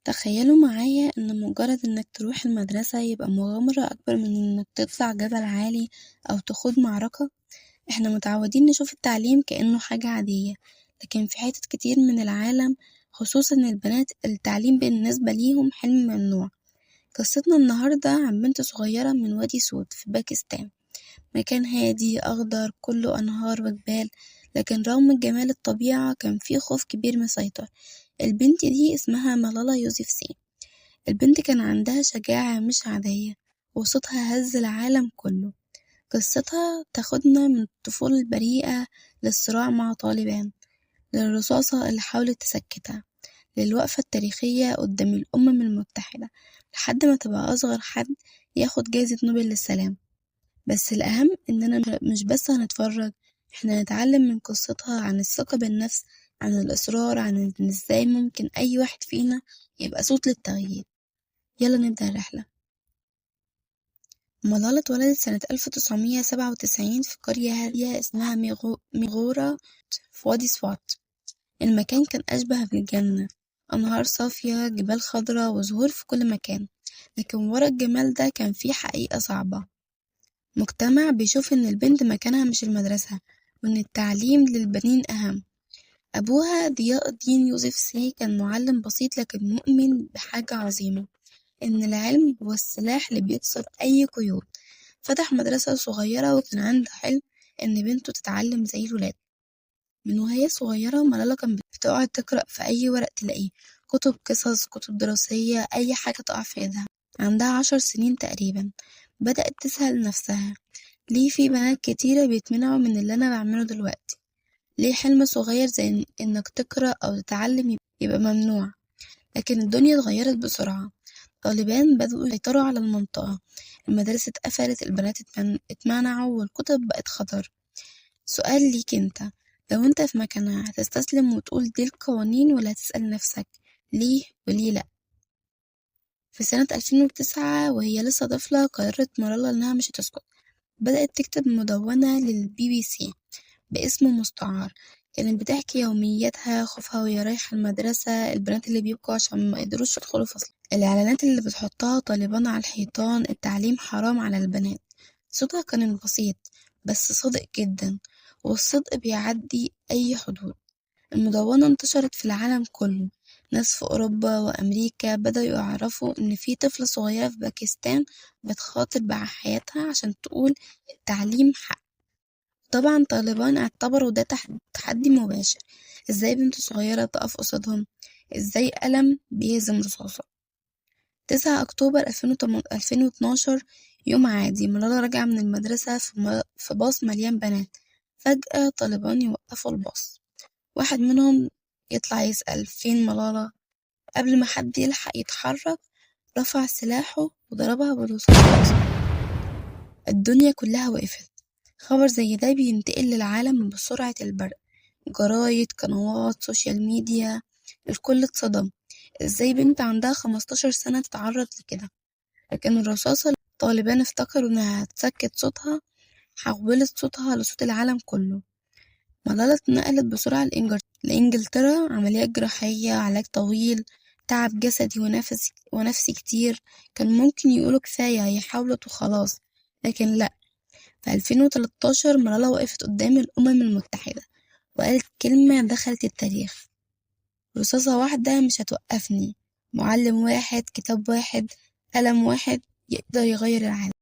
تخيلوا معايا إن مجرد إنك تروح المدرسة يبقى مغامرة أكبر من إنك تطلع جبل عالي أو تخوض معركة. إحنا متعودين نشوف التعليم كأنه حاجة عادية، لكن في حتت كتير من العالم خصوصا البنات التعليم بالنسبة ليهم حلم ممنوع. قصتنا النهاردة عن بنت صغيرة من وادي سود في باكستان، مكان هادي أخضر كله أنهار وجبال، لكن رغم جمال الطبيعة كان فيه خوف كبير مسيطر. البنت دي اسمها ملالا يوسفزي. البنت كان عندها شجاعة مش عادية وصوتها هز العالم كله. قصتها تاخدنا من الطفولة البريئة للصراع مع طالبان، للرصاصة اللي حاولت تسكتها، للوقفة التاريخية قدام الأمم المتحدة، لحد ما تبقى أصغر حد ياخد جايزة نوبل للسلام. بس الأهم إننا مش بس هنتفرج، إحنا هنتعلم من قصتها عن الثقة بالنفس، عن الإصرار، عن إن إزاي ممكن أي واحد فينا يبقى صوت للتغيير. يلا نبدأ الرحلة. ملالة اتولدت سنة 1997 في قرية هادية اسمها ميغورا في وادي سوات. المكان كان أشبه بالجنة، أنهار صافية، جبال خضراء، وزهور في كل مكان. لكن ورا الجمال ده كان في حقيقة صعبة، مجتمع بيشوف إن البنت مكانها مش المدرسة، وإن التعليم للبنين أهم. أبوها ضياء الدين يوسف سي كان معلم بسيط لكن مؤمن بحاجة عظيمة، إن العلم هو السلاح اللي بيكسر أي قيود. فتح مدرسة صغيرة وكان عنده حلم إن بنته تتعلم زي الولاد. من وهي صغيرة ملالة كانت بتقعد تقرأ في أي ورق تلاقيه، كتب قصص، كتب دراسية، أي حاجة تقع في إيدها. عندها 10 سنين تقريبا بدأت تسأل نفسها، ليه في بنات كتيرة بيتمنعوا من اللي أنا بعمله دلوقتي؟ ليه حلم صغير زي إنك تقرأ أو تتعلم يبقى ممنوع؟ لكن الدنيا اتغيرت بسرعة. طالبان بدأوا يسيطروا على المنطقة، المدارس اتقفلت، البنات اتمنعوا، والكتب بقت خطر. سؤال ليك انت، لو انت في مكانها هتستسلم وتقول دي القوانين، ولا هتسأل نفسك ليه وليه لأ؟ في سنة 2009 وهي لسه طفلة قررت ملالة إنها مش هتسكت. بدأت تكتب مدونة للبي بي سي باسم مستعار. كانت بتحكي يومياتها، خوفها وهي رايحة المدرسة، البنات اللي بيبكوا عشان ما يقدروش يدخلوا فصل، الإعلانات اللي بتحطها طالبان على الحيطان، التعليم حرام على البنات. صوتها كان بسيط بس صادق جدا، والصدق بيعدي أي حدود. المدونة انتشرت في العالم كله، ناس في أوروبا وأمريكا بدأوا يعرفوا إن في طفلة صغيرة في باكستان بتخاطر بحياتها عشان تقول التعليم حق. طبعا طالبان اعتبروا ده تحدي مباشر، ازاي بنت صغيرة تقف قصادهم؟ ازاي قلم بيهزم رصاصة؟ 9 أكتوبر 2012، يوم عادي، ملالة راجعة من المدرسة في باص مليان بنات. فجأة طالبان يوقفوا الباص، واحد منهم يطلع يسأل فين ملالة. قبل ما حد يلحق يتحرك رفع سلاحه وضربها بالرصاص. الدنيا كلها وقفت. خبر زي ده بينتقل للعالم بسرعة البرق، جرايد، قنوات، social media، الكل اتصدم. ازاي بنت عندها 15 سنة تتعرض لكده؟ لكن الرصاصة اللي طالبان افتكروا انها هتسكت صوتها حولت صوتها لصوت العالم كله. ملالة اتنقلت بسرعة لإنجلترا، عمليات جراحية، علاج طويل، تعب جسدي ونفسي كتير. كان ممكن يقولوا كفاية، هي حاولت وخلاص، لكن لأ. في 2013 ملالة وقفت قدام الأمم المتحدة وقالت كلمة دخلت التاريخ: رصاصة واحدة مش هتوقفني، معلم واحد، كتاب واحد، قلم واحد يقدر يغير العالم.